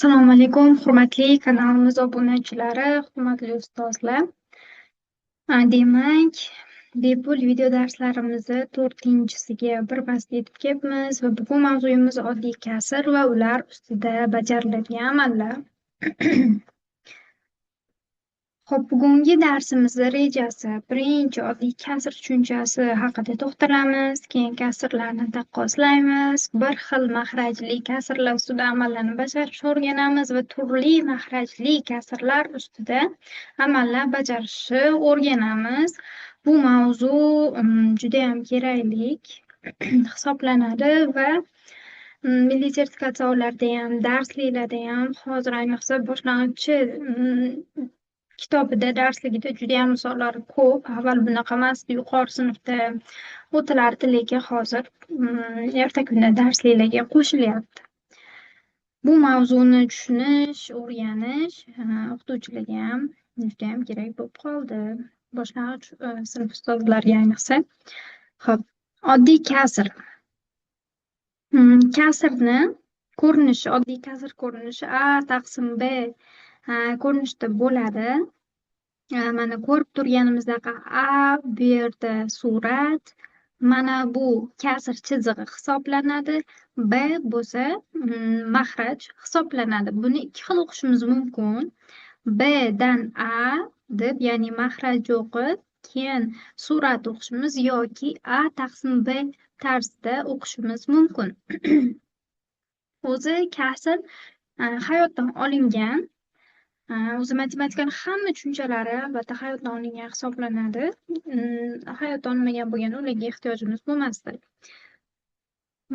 Assalomu alaykum, hurmatli kanalimiz obunachilari, hurmatli ustozlar. Demak, bepul video darslarimizni 4-chisiga birpas yetib kelibmiz va bugun mavzuyimiz oddiy kasr va ular ustida bajariladigan amallar. Xo'p, bugungi darsimizni rejasi birinchi oddiy kasr tushunchasi haqida to'xtalamiz, keyin kasrlarni taqqoslaymiz, bir xil mahrajli kasrlar ustida amallarni bajarishni o'rganamiz va turli mahrajli kasrlar ustida amallar bajarishni o'rganamiz. Bu mavzu juda ham kerakli hisoblanadi va milliy sertifikat savollarida ham, darsliklarda ham hozir ayniqsa boshlang'ichchi kitobida, darsligida juda ham misollar ko'p. Avval bunaqa emasdi, yuqori sinfda o'tilardi, lekin hozir erta kunda darsliklarga qo'shilyapti. Bu mavzuni tushunish, o'rganish o'qituvchilarga ham juda ham kerak bo'lib qoldi. Boshlang'ich sinf ustozlariga ayniqsa. Xo'p, oddiy kasr. Kasrni ko'rinishi, oddiy kasr ko'rinishi A taqsim B ko'rinishda bo'ladi. Mana ko'rib turganimizdek A bu yerda surat, mana bu kasr chizig'i hisoblanadi, B bo'lsa mahraj hisoblanadi. Buni ikki xil o'qishimiz mumkin. B dan A deb, ya'ni mahraj o'qib, keyin surat o'qishimiz yoki A taqsim B tarzida o'qishimiz mumkin. O'zi kasr hayotdan olingan. O'zi matematikani hamma tushunchalari albatta hayotdan olingan hisoblanadi. Hayotdan olinmagan bo'lganda ularga ehtiyojimiz bo'lmasdi.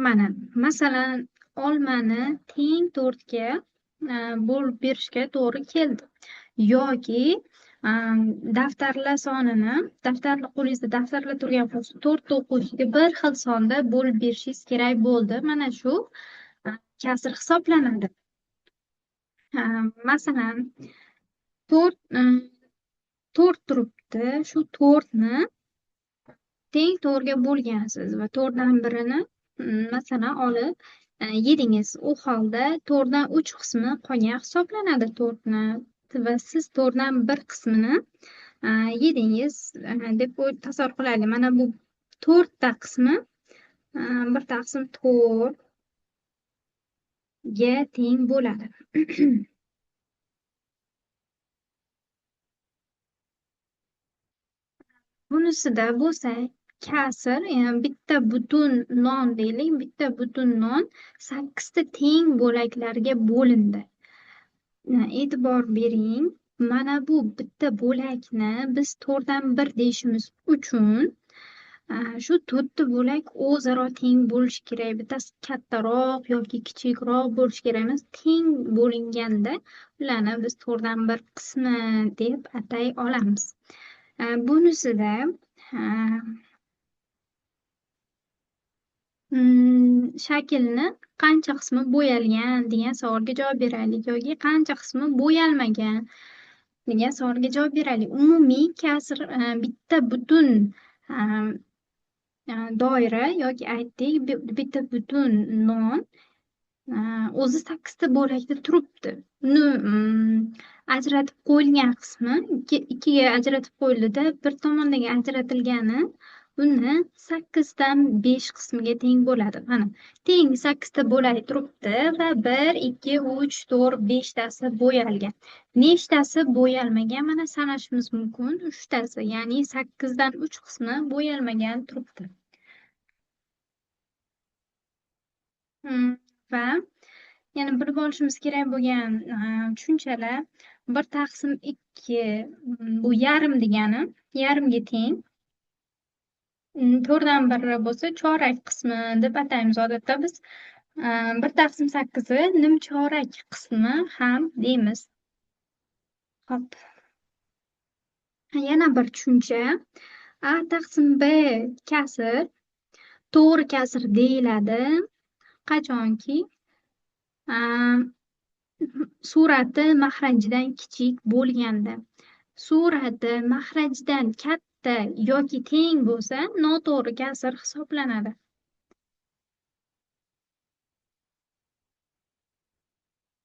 Mana, masalan, olmani teng 4ga bo'lib berishga to'g'ri keldi. Yoki daftarlar sonini, daftarlar qo'lingizda daftarlar turgan bo'lsa, 4 ta o'quvchiga bir xil sonda bo'lib berishingiz kerak bo'ldi. Mana shu kasr hisoblanadi. Masalan, 4 turibdi. Shu 4ni teng 4ga bo'lgansiz va 4dan birini masalan olib yedingiz. U holda 4dan 3 qismi qolgan hisoblanadi 4ni va siz 4dan 1 qismini yedingiz deb tasavvur qilaylik. Mana bu 4 ta qismi 1 taqsim 4 ga teng bo'ladi. Bunisida bo'lsa kasr, ya'ni bitta butun non deylik, bitta butun non 8 ta teng bo'laklarga bo'lindi. E'tibor bering, mana bu bitta bo'lakni biz 4dan 1 deyishimiz uchun shu 4 ta bo'lak o'zaro teng bo'lishi kerak. Bittasi kattaroq yoki kichikroq bo'lishi kerak emas. Teng bo'linganda ularni biz 4dan 1 qismi deb atay olamiz. Bunisida shaklni qancha qismi bo'yalgan degan savolga javob beraylik yoki qancha qismi bo'yalmagan degan savolga javob beraylik. Umumiy kasr bitta butun doira yoki aytdik bitta butun non o'zi 8 ta bo'lakda turibdi. Uni ajratib qo'yilgan qismi ikkiga ajratib qo'yildida, bir tomondagi ajratilgani uni 8dan 5 qismiga teng bo'ladi. Mana teng 8 ta bo'lak turibdi va 1, 2, 3, 4, 5 tasi bo'yalgan. Nechtasi bo'yalmagan? Mana sanashimiz mumkin. 3 tasi, ya'ni 8dan 3 qismi bo'yalmagan turibdi. Va yana bilib olishimiz kerak bo'lgan tushunchalar 1 taqsim 2 bu yarim degani, yarimga teng. 4dan 1 bo'lsa chorak qismi deb ataymiz odatda biz. 1 taqsim 8 nim chorak qismi ham deymiz. Xo'p. Yana bir tushuncha A taqsim B kasr to'g'ri kasr deyiladi. Qachonki surati mahrajidan kichik bo'lganda. Surati mahrajidan katta yoki teng bo'lsa noto'g'ri kasr hisoblanadi.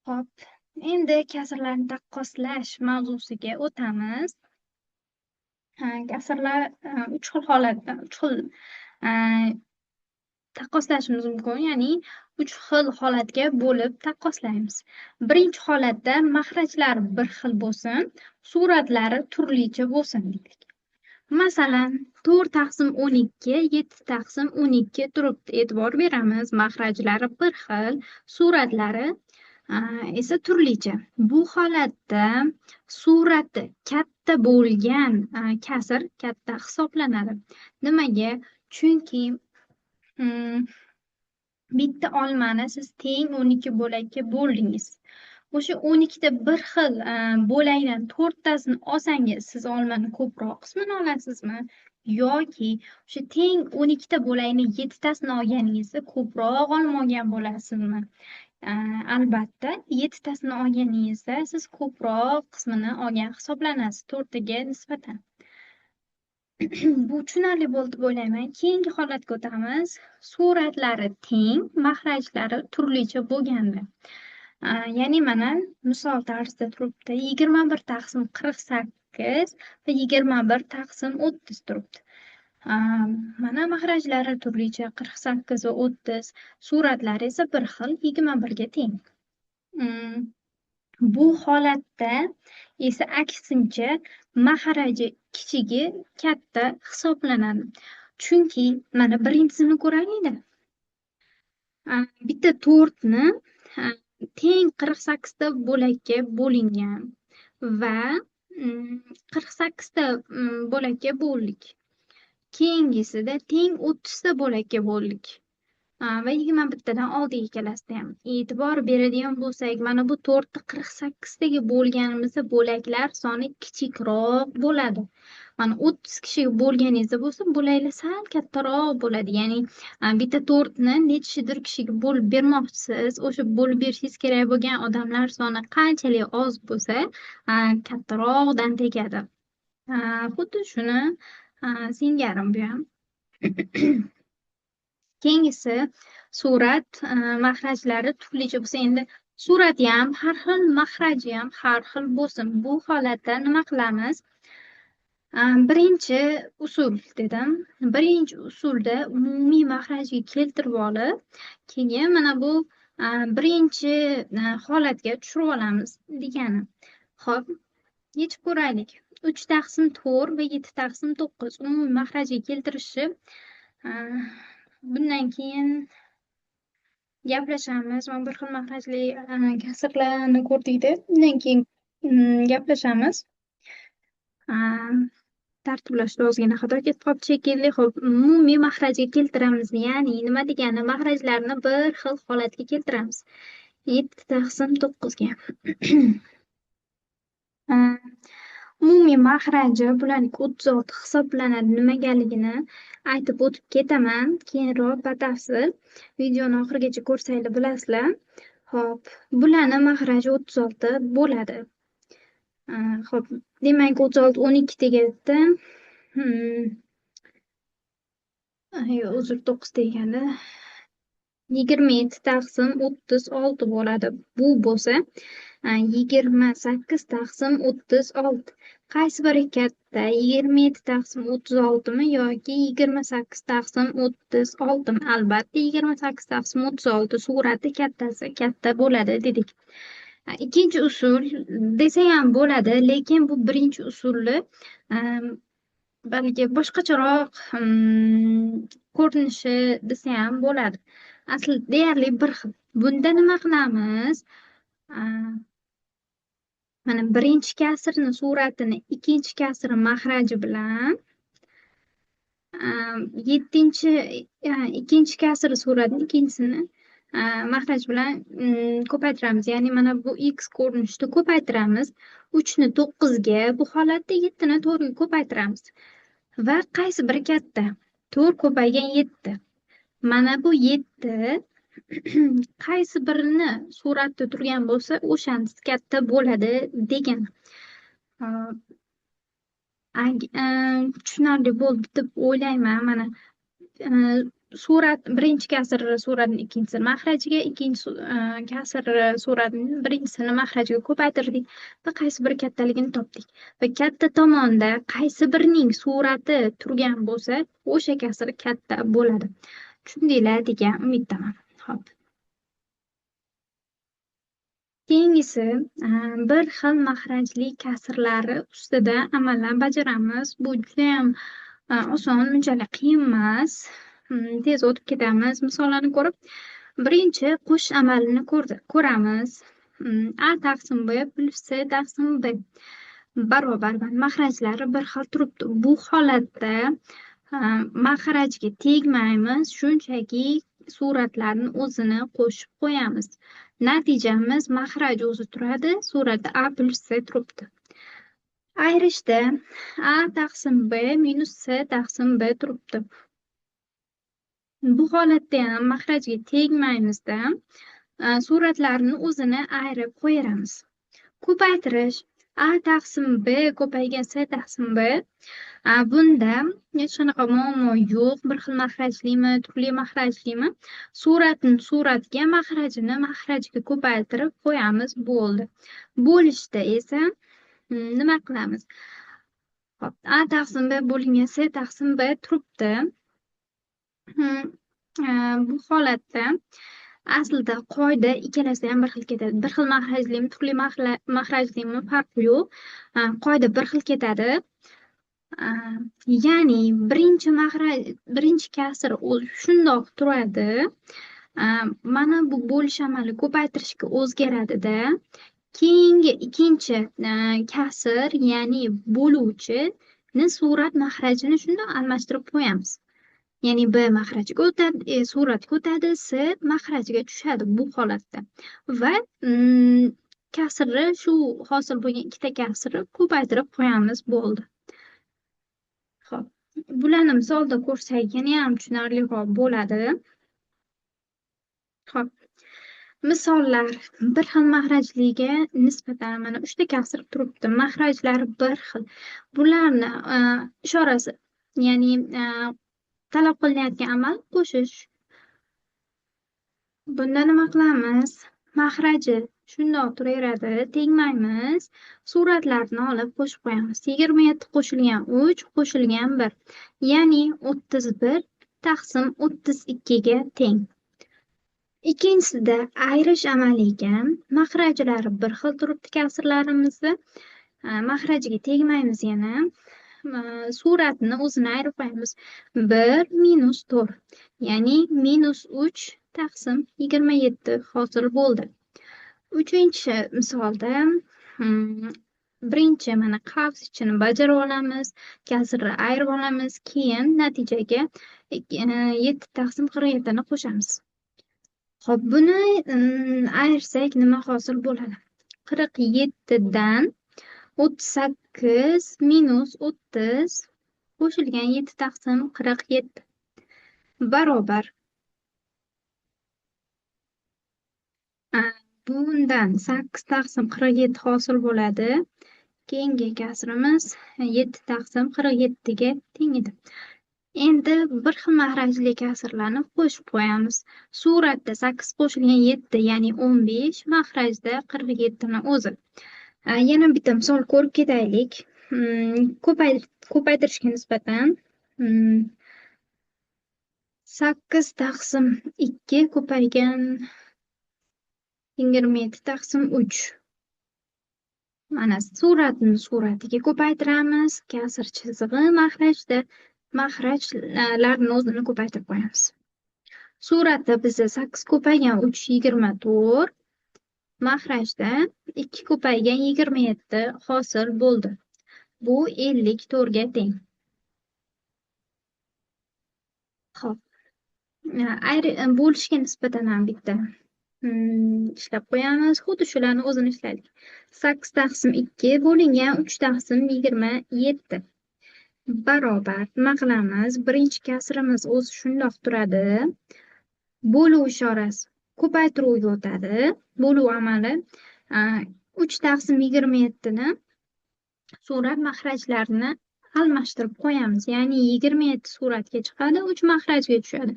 Xo'p, endi kasrlarni taqqoslash mavzusiga o'tamiz. Kasrlar uch xil holatda, uch xil taqqoslashimiz mumkin, ya'ni uch xil holatga bo'lib taqqoslaymiz. Birinchi holatda maxrajlar bir xil bo'lsin, suratlari turlicha bo'lsin deylik. Masalan, 4 taqsim 12, 7 taqsim 12 turibdi. E'tibor beramiz, maxrajlari bir xil, suratlari esa turlicha. Bu holatda surati katta bo'lgan kasr katta hisoblanadi. Nimaga? Chunki bitta olmani siz teng 12 bo'lakka bo'ldingiz. O'sha 12 ta bir xil bo'lakdan 4 tasini olsangiz, siz olmani ko'proq qismini olasizmi? Yoki o'sha teng 12 ta bo'lakni 7 tasini olganingizda ko'proq olma olgan bo'lasizmi? Albatta, 7 tasini olganingizda siz ko'proq qismini olgan hisoblanasiz 4 taga nisbatan. Bu tushunarli bo'ldi deb o'ylayman. Keyingi holatga o'tamiz. Suratlari teng, maxrajlari turlicha bo'lganda. Ya'ni mana misol tarzida turibdi. 21 taqsim 48 va 21 taqsim 30 turibdi. Mana maxrajlari turlicha 48 va 30, suratlari esa bir xil 21 ga teng. Bu holatda esa aksincha maxraji kichigi katta hisoblanadi. Chunki mana birinchisini ko'raylikda. Bitta to'rtni teng 48 ta bo'lakka bo'lingan va 48 ta bo'lakka bo'ldik. Keyingisida teng 30 ta bo'lakka bo'ldik. Va 21 tadan oldik ikkalasida ham. E'tibor beradigan bo'lsak, mana bu to'rtni 48 taga bo'lganimizda bo'laklar soni kichikroq bo'ladi. Mana 30 kishiga bo'lganingizda bo'lsa, bo'laklar sal kattaroq bo'ladi. Ya'ni bitta to'rtni nechidir kishiga bo'lib bermoqchisiz, o'sha bo'lib berishingiz kerak bo'lgan odamlar soni qanchalik oz bo'lsa, kattaroqdan tegadi. Xuddi shuni singari bu ham. Keyingisi surat maxrajlari turlicha bo'lsa, endi surati ham har xil, maxraji ham har xil bo'lsin. Bu holatda nima qilamiz? Birinchi usul dedim. Birinchi usulda umumiy maxrajga keltirib olib, keyin mana bu birinchi holatga tushirib olamiz degani. Xo'p, yechib ko'raylik. 3 taqsim 4 va 7 taqsim 9 umumiy maxrajga keltirishi. Bundan keyin gaplashamiz. Mana bir xil maxrajli kasrlarni ko'rdikda, bundan keyin gaplashamiz. Tartiblashda ozgina xato ketib qolibdi shekilli. Xo'p, umumiy maxrajga keltiramiz. Ya'ni nima degani? Maxrajlarni bir xil holatga keltiramiz. 7 taqsim 9 ga. Umumiy maxraji bularniki 36 hisoblanadi. Nimagaligini aytib o'tib ketaman. Keyinroq batafsil videoni oxirigacha ko'rsanglar bilasizlar. Xo'p, bularni maxraji 36 bo'ladi. Xo'p, demak 36 12 deganda, yo'q, uzr, 9 degani 27 taqsim 36 bo'ladi. Bu bo'lsa 28 taqsim 36. Qaysi biri katta? 27 taqsim 36 mi yoki 28 taqsim 36 mi? Albatta 28 taqsim 36 surati kattasi katta bo'ladi dedik. Ikkinchi usul desa ham bo'ladi, lekin bu birinchi usulni balki boshqacharoq ko'rinishi desa ham bo'ladi. Asli deyarli bir xil. Bunda nima qilamiz? Mana birinchi kasrni suratini ikkinchi kasr maxraji bilan, yettinchi ikkinchi kasr suratini ikkinchisini maxraj bilan ko'paytiramiz. Ya'ni mana bu x ko'rinishida ko'paytiramiz. 3 ni 9 ga, bu holatda 7 ni 4 ga ko'paytiramiz. Va qaysi biri katta? 4 ko'paygan 7. Mana bu 7 qaysi birini suratda turgan bo'lsa, o'shanisi katta bo'ladi degan. Tushunarli bo'ldi deb o'ylayman. Mana Surat birinchi kasr suratni ikkinchisini mahrajiga, ikkinchi kasr suratni birinchisini mahrajiga ko'paytirdik va qaysi biri kattaligini topdik. Va katta tomonda qaysi birining surati turgan bo'lsa, o'sha kasr katta bo'ladi. Tushundinglar degan umiddaman. Xo'p. Keyingisi bir xil mahrajli kasrlari ustida amallar bajaramiz. Bu judayam oson, unchalik qiyin emas. Tez o'tib ketamiz misollarni ko'rib. Birinchi qo'shish amalini ko'ramiz. A taqsim B plyus C taqsim B barobar mahrajlari bir xil turibdi. Bu holatda mahrajga tegmaymiz, shunchaki suratlarni o'zini qo'shib qo'yamiz. Natijamiz mahraj o'zi turadi, suratda A plyus C turibdi. Ayirishda A taqsim B minus C taqsim B turibdi. Bu holatda ham mahrajga tegmaymizda, suratlarni o'zini ayirib qo'yamiz. Ko'paytirish A taqsim B ko'paygan C taqsim B. Bunda hech qanaqa muammo yo'q. Bir xil mahrajlimi, turli mahrajlimi? Suratni suratga, mahrajini mahrajga ko'paytirib qo'yamiz, bo'ldi. Bo'lishda esa nima qilamiz? Xo'p, A taqsim B bo'lingan C taqsim B turibdi. Bu holatda aslida qoida ikkalasi ham bir xil ketadi. Bir xil mahrajlimi, turli mahrajlimi farqi yo'q. Qoida bir xil ketadi. Ya'ni birinchi mahraj, birinchi kasr shundoq turadi. Mana bu bo'lish amali ko'paytirishga o'zgaradida. Keyingi ikkinchi kasr, ya'ni bo'luvchini surat mahrajini shundoq almashtirib qo'yamiz. Ya'ni B mahrajiga o'tadi, suratga o'tadi, C mahrajiga tushadi bu holatda. Va kasrni shu hosil bo'lgan ikkita kasrni ko'paytirib qo'yamiz, bo'ldi. Xo'p, bularni misolda ko'rsak yana ham tushunarliroq bo'ladi. Xo'p, misollar bir xil mahrajliga nisbatan mana 3 ta kasr turibdi. Mahrajlari bir xil. Bularni ishorasi, ya'ni talab qilinayotgan amal qo'shish. Bunda nima qilamiz? Mahraji shundoq turaveradi, tegmaymiz. Suratlarni olib qo'shib qo'yamiz. 27 qo'shilgan 3 qo'shilgan 1, ya'ni 31 taqsim 32 ga teng. Ikkinchisida ayirish amali ekan. Mahrajlari bir xil turibdi kasrlarimizni. Mahrajiga tegmaymiz yana. Suratni o'zini ayirib qo'yamiz. 1 minus 4, ya'ni minus 3 taqsim 27 hosil bo'ldi. Uchinchi misolda birinchi mana qavs ichini bajarib olamiz, kasrni ayirib olamiz, keyin natijaga 7 taqsim 47 ni qo'shamiz. Xo'p, buni ayirsak nima hosil bo'ladi? 47 dan 38 minus 30 qo'shilgan 7 taqsim 47 barobar. Bundan 8 taqsim 47 hosil bo'ladi. Keyingi kasrimiz 7 taqsim 47 ga teng edi. Endi bir xil mahrajli kasrlarni qo'shib qo'yamiz. Suratda 8 qo'shilgan 7, ya'ni 15, mahrajda 47 ni o'zi. Yana bitta misol ko'rib ketaylik. Ko'paytirishga nisbatan 8 taqsim 2 ko'paygan 27 taqsim 3. Mana suratni suratiga ko'paytiramiz. Kasr chizig'i mahrajda, mahrajlarni o'zini ko'paytirib qo'yamiz. Suratda bizda 8 ko'paygan 3 24, mahrajda 2 ko'paygan 27 hosil bo'ldi. Bu 54 ga teng. Xo'p. Bo'lishga nisbatan ham bitta ishlab qo'yamiz. Xuddi shularni o'zini ishladik. 8 taqsim 2 bo'lingan 3 taqsim 27 barobar. Nima qilamiz? Birinchi kasrimiz o'zi shundoq turadi. Bo'luv ishorasi ko'paytiruvga o'tadi. Bo'luv amali 3 taqsim 27 ni surat mahrajlarini almashtirib qo'yamiz. Ya'ni 27 suratga chiqadi, 3 mahrajga tushadi.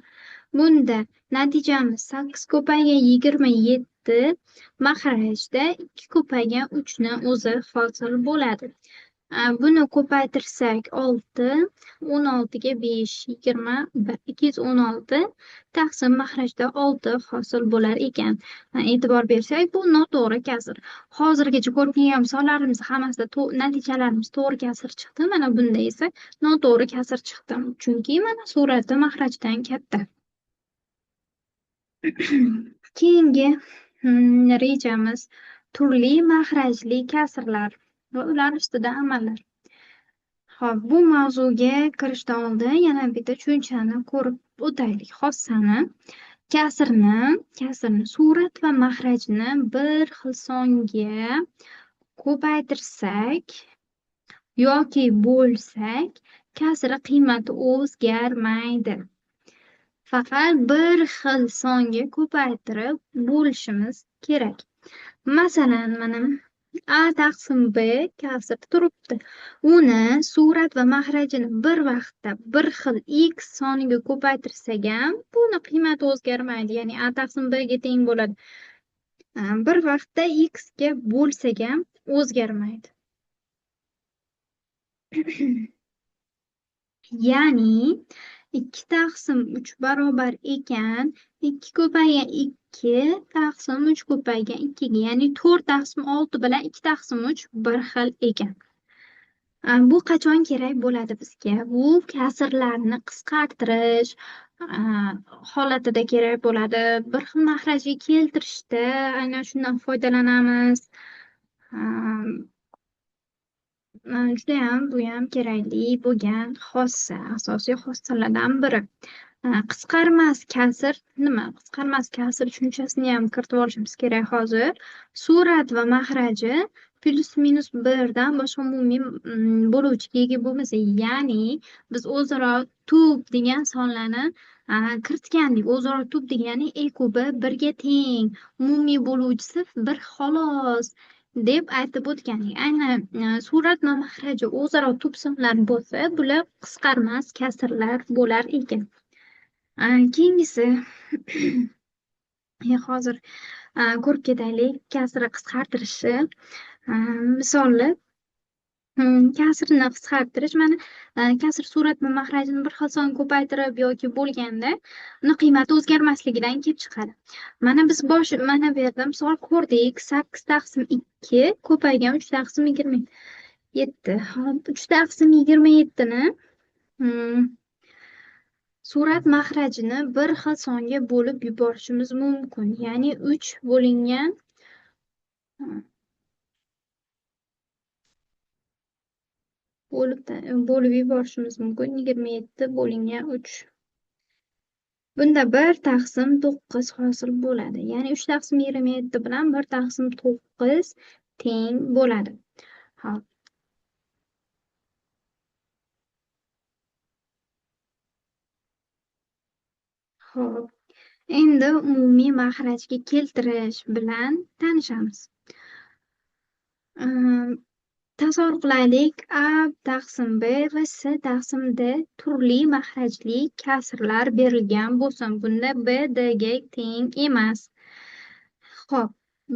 Bunda natijamiz 8 ko'paygan 27 mahrajda 2 ko'paygan 3 ni o'zi hosil bo'ladi. Buni ko'paytirsak 6, 16 ga 5, 21, 216 taqsim mahrajda 6 hosil bo'lar ekan. E'tibor bersak, bu noto'g'ri kasr. Hozirgacha ko'rib kelgan misollarimiz hammasida natijalarimiz to'g'ri kasr chiqdi. Mana bunda esa noto'g'ri kasr chiqdi. Chunki mana surati mahrajdan katta. Keyingi rejamiz turli mahrajli kasrlar va ular ustida amallar. Xo'p, bu mavzuga kirishdan oldin yana bitta tushunchani ko'rib o'taylik. Xossani kasrni surat va mahrajni bir xil songa ko'paytirsak yoki bo'lsak, kasri qiymati o'zgarmaydi. Faqat bir xil songa ko'paytirib bo'lishimiz kerak. Masalan, mana A taqsim B kasr turibdi. Uni surat va mahrajini bir vaqtda bir xil x soniga ko'paytirsak ham buni qiymati o'zgarmaydi. Ya'ni A taqsim B ga teng bo'ladi. Bir vaqtda x ga bo'lsak ham o'zgarmaydi. Ya'ni 2 taqsim 3 barobar ekan 2 ko'paygan 2 taqsim 3 ko'paygan 2 ga, ya'ni 4 taqsim 6 bilan 2 taqsim 3 bir xil ekan. Bu qachon kerak bo'ladi bizga? Bu kasrlarni qisqartirish holatida kerak bo'ladi. Bir xil mahrajga keltirishda aynan shundan foydalanamiz. Judayam bu ham kerakli bo'lgan xossa, asosiy xossalardan biri. Qisqarmas kasr nima? Qisqarmas kasr tushunchasini ham kiritib olishimiz kerak hozir. Surat va mahraji plyus minus 1 dan boshqa umumiy bo'luvchiga ega bo'lmasa, ya'ni biz o'zaro tub degan sonlarni kiritgandik. O'zaro tub degani e kubi 1 ga teng, umumiy bo'luvchisi 1 xolos deb aytib o'tgandik. Aynan surat va mahraji o'zaro tub sonlar bo'lsa, bular qisqarmas kasrlar bo'lar ekan. Keyingisi hozir ko'rib ketaylik kasri qisqartirishi. Misolni kasrni qisqartirish, mana kasr surat va mahrajini bir xil son ko'paytirib yoki bo'lganda uni qiymati o'zgarmasligidan kelib chiqadi. Mana biz mana bu yerda misol ko'rdik. 8 taqsim 2 ko'paygan 3 taqsim 27. Hop, 3 taqsim 27 ni surat mahrajini bir xil songa bo'lib yuborishimiz mumkin. Ya'ni 3 bo'lingan bo'lib yuborishimiz mumkin. 27 bo'lingan 3. Bunda 1 taqsim 9 hosil bo'ladi. Ya'ni 3 taqsim 27 bilan 1 taqsim 9 teng bo'ladi. Xo'p. Xo'p. Endi umumiy mahrajga keltirish bilan tanishamiz. Tasavvur qilaylik, A taqsim B va C taqsim D turli mahrajli kasrlar berilgan bo'lsin. Bunda B D ga teng emas. Xo'p,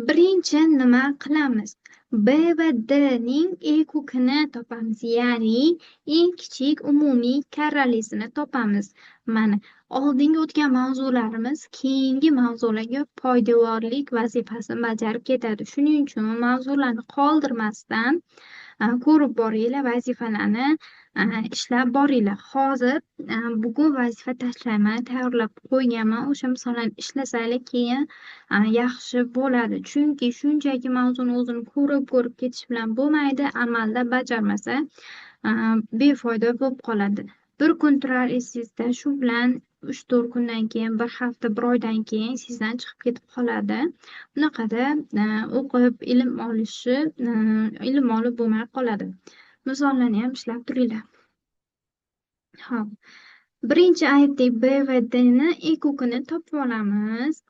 birinchi nima qilamiz? B va D ning E ko'kini topamiz, ya'ni eng kichik umumiy karralisini topamiz. Mana oldingi o'tgan mavzularimiz keyingi mavzularga poydevorlik vazifasini bajarib ketadi. Shuning uchun mavzularni qoldirmasdan ko'rib boringlar, vazifalarni ishlab boringlar. Hozir bugun vazifa tashlayman, tayyorlab qo'yganman. O'sha misollarni ishlasanglar keyin yaxshi bo'ladi. Chunki shunchaki mavzuni o'zini ko'rib ketish bilan bo'lmaydi, amalda bajarmasa befoyda bo'lib qoladi. Bir kun turar esingizda, shu bilan 3-4 kundan keyin, bir hafta, bir oydan keyin sizdan chiqib ketib qoladi. Bunaqada o'qib ilm olishi, ilm olib bo'lmay qoladi. Misollarni ham ishlab turinglar. Xo'p. Birinchi aytdik, B va D ni E ko'kini topib olamiz.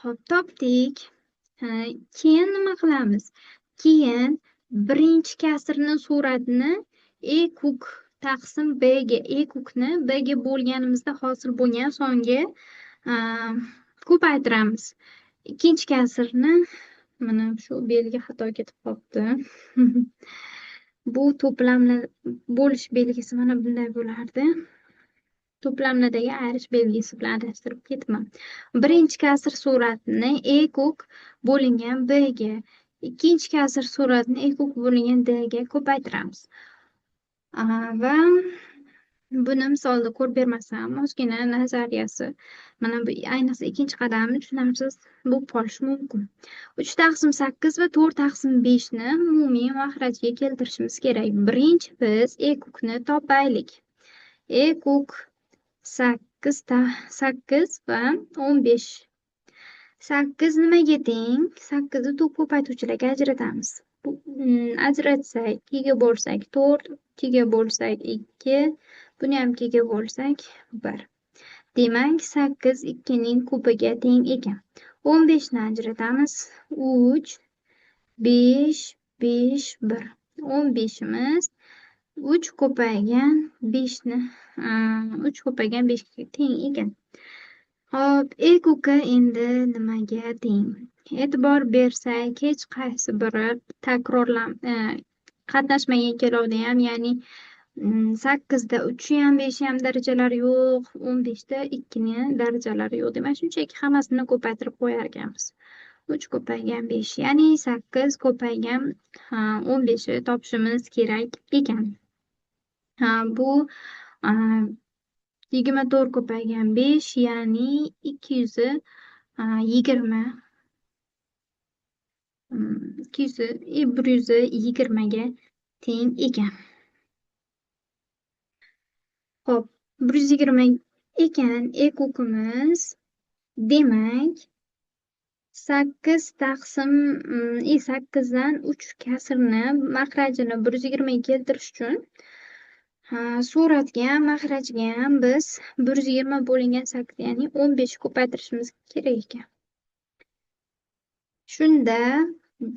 Xo'p, topdik. Keyin nima qilamiz? Keyin birinchi kasrni suratini E ko'k taqsim b ga, e kukni b ga bo'lganimizda hosil bo'lgan songa ko'paytiramiz. Ikkinchi kasrni mana shu belgi xato ketib qolibdi. Bu to'plamlar bo'lish belgisi mana bunday bo'lardi. To'plamlardagi ayirish belgisi bilan adashtirib ketma. Birinchi kasr suratini e kuk bo'lingan b ga, ikkinchi kasr suratini e kuk bo'lingan d ga ko'paytiramiz. Va buni misolda ko'rib bermasam, ozgina nazariyasi mana bu ayniqsa ikkinchi qadamni tushunarsiz bo'lib qolishi mumkin. 3 taqsim 8 va 4 taqsim 5 ni umumiy mahrajga keltirishimiz kerak. Birinchi biz e kukni topaylik. E kuk 8 va 15. 8 nimaga teng? 8 ni to'p ko'paytuvchilarga ajratamiz. Ajratsak, 2 ga bo'lsak 4, 2 ga bo'lsak 2, buni ham 2 ga bo'lsak 1. Demak, 8 2ning kubiga teng ekan. 15 ni ajratamiz. 3, 5, 5, 1. 15imiz 3 ko'paygan 5 ni 3 ko'paygan 5 ga teng ekan. Xo'p, e kuki endi nimaga teng? E'tibor bersak, hech qaysi biri takrorlan qatnashmagan ikkalovida ham, ya'ni 8 da 3 ham 5 ham darajalari yo'q, 15 da 2 ni darajalari yo'q. Demak, shunchaki hammasini ko'paytirib qo'yar ekanmiz. 3 ko'paygan 5, ya'ni 8 ko'paygan 15 ni topishimiz kerak ekan. Bu 24 ko'paygan 5, ya'ni 220, 120 ga teng ekan. Xo'p, 120 ekan e kukimiz. Demak, 8 taqsim 8 dan 3 kasrni mahrajini 120 ga keltirish uchun suratga ham, mahrajga ham biz 120 bo'lingan 8, ya'ni 15 ko'paytirishimiz kerak ekan. Shunda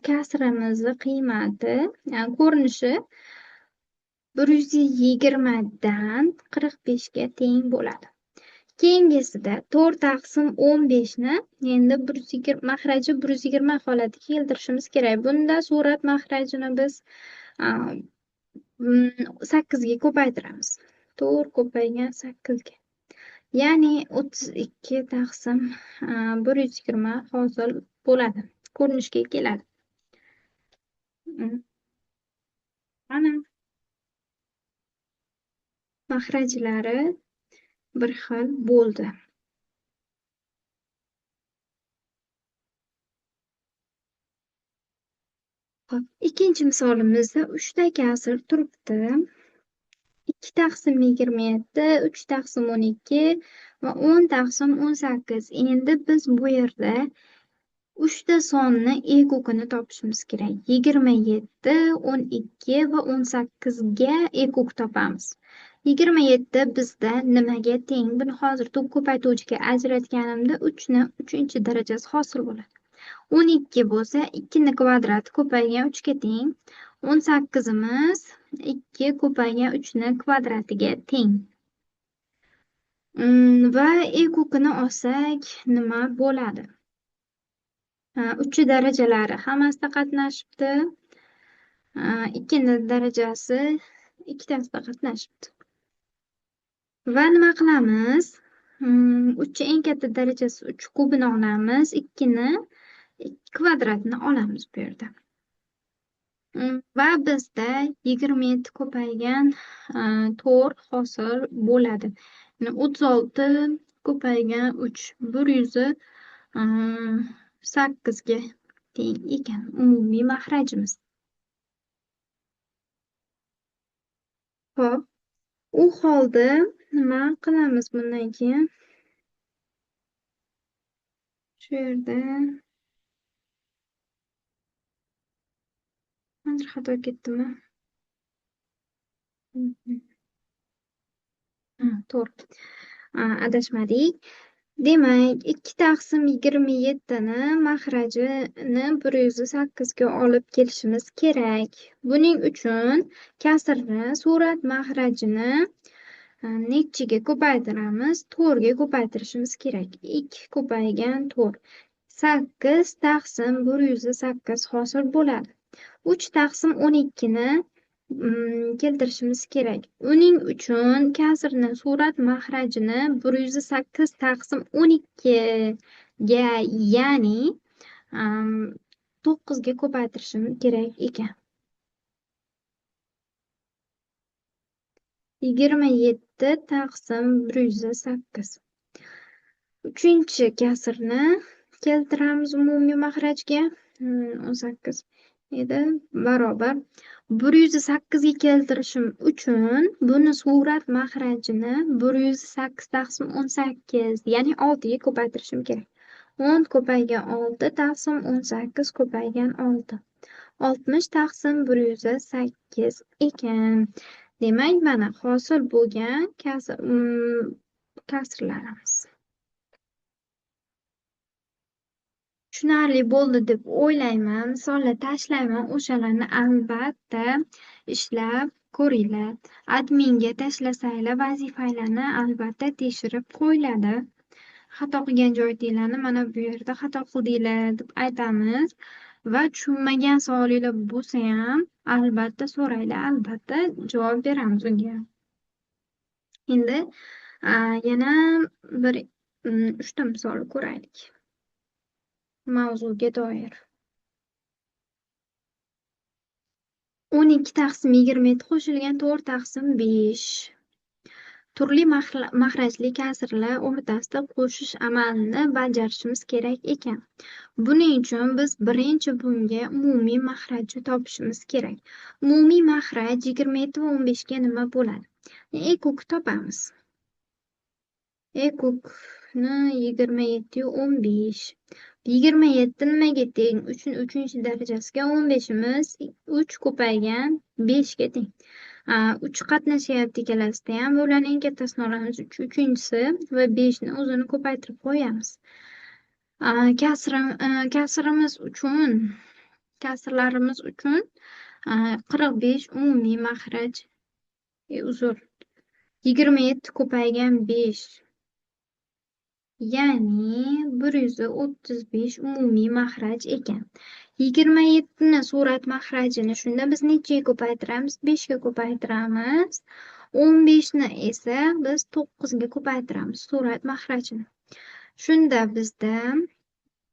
kasrimizni qiymati, ya'ni ko'rinishi 120 dan 45 ga teng bo'ladi. Keyingisida 4 taqsim 15 ni endi 120 mahraji 120 holatiga keltirishimiz kerak. Bunda surat mahrajini biz 8 ga ko'paytiramiz. 4 ko'paygan 8 ga. Ya'ni 32 taqsim 120 hosil bo'ladi. Ko'rinishga keladi. Mana mahrajlari bir xil bo'ldi. Xo'p, ikkinchi misolimizda 3 ta kasr turibdi. 2 taqsim 27, 3 taqsim 12 va 10 taqsim 18. Endi biz bu yerda 3 ta sonni e kukini topishimiz kerak. 27, 12 va 18 ga e kuk topamiz. 27 bizda nimaga teng? Buni hozir to'p ko'paytuvchiga ajratganimda 3 ni 3 darajasi hosil bo'ladi. 12 bo'lsa 2 ni kvadrati ko'paygan 3 ga teng. 18imiz 2 ko'paygan 3 ni kvadratiga teng. Va e kukini olsak nima bo'ladi? 3 darajalari hammasida qatnashibdi. 2 ni darajasi ikkitasida qatnashibdi. Va nima qilamiz? 3 eng katta darajasi 3 kubini olamiz, 2 ni kvadratini olamiz bu yerda. Va bizda 27 ko'paygan 4 hosil bo'ladi. Yani 36 ko'paygan 3 108 ga teng ekan umumiy mahrajimiz. Xo'p, u holda nima qilamiz bundan keyin? Shu yerda hozir xato ketdimi? To'g'ri. Adashmadik. Demak, 2 taqsim 27 ni mahrajini 108 ga olib kelishimiz kerak. Buning uchun kasrni surat mahrajini nechiga ko'paytiramiz? 4 ga ko'paytirishimiz kerak. 2 ko'paygan 4. 8 taqsim 108 hosil bo'ladi. 3 taqsim 12 ni keltirishimiz kerak. Uning uchun kasrni surat mahrajini 108 taqsim 12 ga, ya'ni 9 ga ko'paytirishim kerak ekan. 27 taqsim 108. Uchinchi kasrni keltiramiz umumiy mahrajga. 18 edi, barobar 108 ga keltirishim uchun buni surat mahrajini 108 taqsim 18, ya'ni 6 ga ko'paytirishim kerak. 10 ko'paygan 6 taqsim 18 ko'paygan 6. 60 taqsim 108 ekan. Demak, mana hosil bo'lgan kasrlarimiz. Tushunarli bo'ldi deb o'ylayman. Misollar tashlayman, o'shalarni albatta ishlab ko'ringlar. Adminga tashlasanglar, vazifalarni albatta tekshirib qo'yiladi. Xato qilgan joyinglarni mana bu yerda xato qildinglar deb aytamiz va tushunmagan savolinglar bo'lsa ham albatta so'ranglar, albatta javob beramiz unga. Endi yana bir 3 ta misol ko'raylik. Mavzuga doir. 12 taqsim 27 qo'shilgan 4 taqsim 5. Turli mahrajli kasrlar o'rtasida qo'shish amalini bajarishimiz kerak ekan. Buning uchun biz birinchi bunga umumiy mahrajni topishimiz kerak. Umumiy mahraj 27 va 15 ga nima bo'ladi? E ko'k topamiz. E ko'kni 27 va 15. 27 nimaga teng? 3 uchinchi darajasiga 15imiz 3 ko'paygan 5 ga teng. 3 qatnashyapti ikkalasida ham. Bularning eng kattasini olamiz, 3 uchinchisi va 5 ni o'zini ko'paytirib qo'yamiz. Kasrlarimiz uchun 45 umumiy mahraj, uzr, 27 ko'paygan 5, ya'ni 135 umumiy mahraj ekan. 27 ni surat mahrajini shunda biz nechaga ko'paytiramiz? 5 ga ko'paytiramiz. 15 ni esa biz 9 ga ko'paytiramiz surat mahrajini. Shunda bizda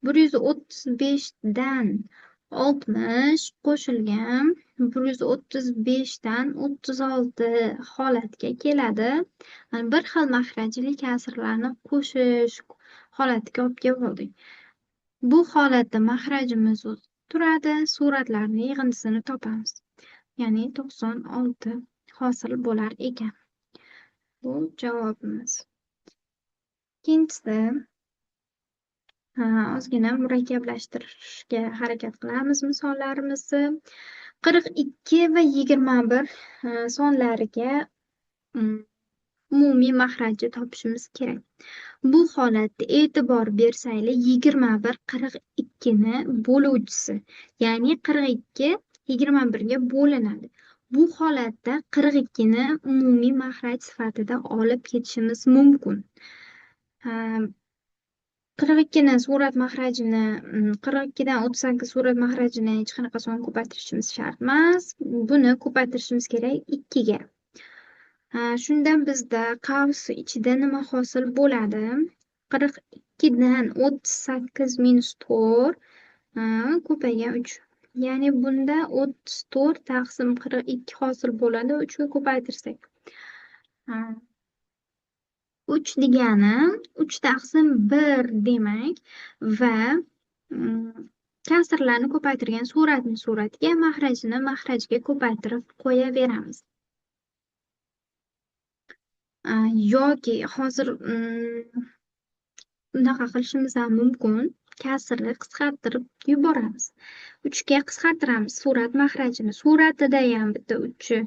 135 dan 60 qo'shilgan 135 dan 36 holatga keladi. Mana bir xil mahrajli kasrlarni qo'shish holatiga olib kelib oldik. Bu holatda mahrajimiz o'zi turadi, suratlarning yig'indisini topamiz. Ya'ni 96 hosil bo'lar ekan. Bu javobimiz. Ikkinchisi, ozgina murakkablashtirishga harakat qilamiz misollarimizni. 42 va 21 sonlariga umumiy mahrajni topishimiz kerak. Bu holatda e'tibor bersanglar, 21 42 ni bo'luvchisi, ya'ni 42 21 ga bo'linadi. Bu holatda 42 ni umumiy mahraj sifatida olib ketishimiz mumkin. 42 ni surat mahrajini, 42 dan 38 surat mahrajini hech qanaqa son ko'paytirishimiz shart emas. Buni ko'paytirishimiz kerak 2 ga. Shundan bizda qavs ichida nima hosil bo'ladi? 42 dan 38 minus 4 ko'paygan 3. Ya'ni bunda 34 taqsim 42 hosil bo'ladi 3 ga ko'paytirsak. 3 degani 3 taqsim 1 demak va kasrlarni ko'paytirgan suratni suratga, mahrajni mahrajga ko'paytirib qo'yaveramiz. Yoki hozir bunaqa qilishimiz ham mumkin. Kasrni qisqartirib yuboramiz. 3 ga qisqartiramiz surat mahrajini. Suratida ham bitta 3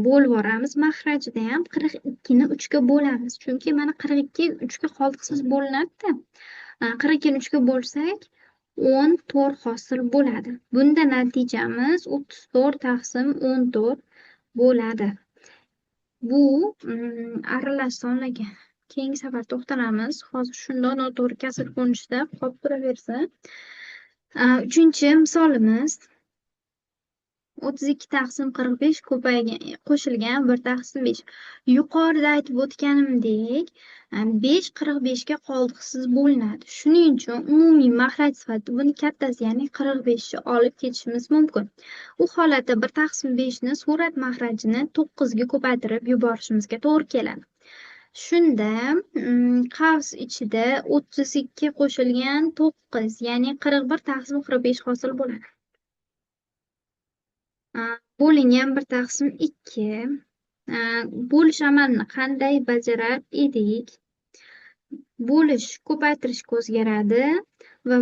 bo'lib yuboramiz, mahrajida ham 42 ni 3 ga bo'lamiz. Chunki mana 42 3 ga qoldiqsiz bo'linadi-da. 42 ni 3 ga bo'lsak, 14 hosil bo'ladi. Bunda natijamiz 34 taqsim 14 bo'ladi. Bu aralash sonlarga keyingi safar to'xtalamiz. Hozir shundoq noto'g'ri kasr ko'rinishida qolib turaversin. Uchinchi misolimiz 32 taqsim 45 ko'paygan qo'shilgan 1 taqsim 5. Yuqorida aytib o'tganimdek, 5 45 ga qoldiqsiz bo'linadi. Shuning uchun umumiy mahraj sifatida buni kattasi, ya'ni 45 ni olib ketishimiz mumkin. U holatda 1 taqsim 5 ni surat mahrajini 9 ga ko'paytirib yuborishimizga to'g'ri keladi. Shunda qavs ichida 32 qo'shilgan 9, ya'ni 41 taqsim 45 hosil bo'ladi. Bo'lingan 1 taqsim 2. Bo'lish amalini qanday bajarar edik? Bo'lish ko'paytirishga o'zgaradi va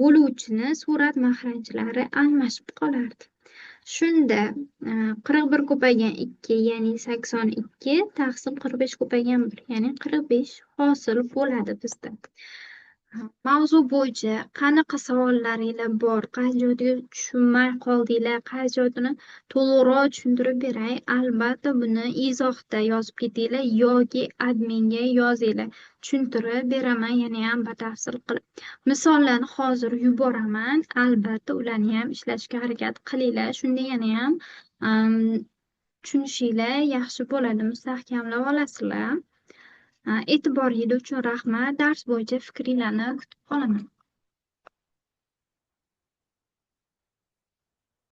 bo'luvchini surat mahrajlari almashib qolardi. Shunda 41 ko'paygan 2, ya'ni 82 taqsim 45 ko'paygan 1, ya'ni 45 hosil bo'ladi bizda. Mavzu bo'yicha qanaqa savollaringlar bor, qaysi joyga tushunmay qoldinglar, qaysi joyini to'liqroq tushuntirib beray, albatta buni izohda yozib ketinglar yoki adminga yozinglar. Tushuntirib beraman yanayam batafsil qilib. Misollarni hozir yuboraman, albatta ularni ham ishlashga harakat qilinglar. Shunda yanayam tushunishinglar yaxshi bo'ladi, mustahkamlab olasizlar. E'tiboringiz uchun rahmat. Dars bo'yicha fikringlarni kutib qolaman.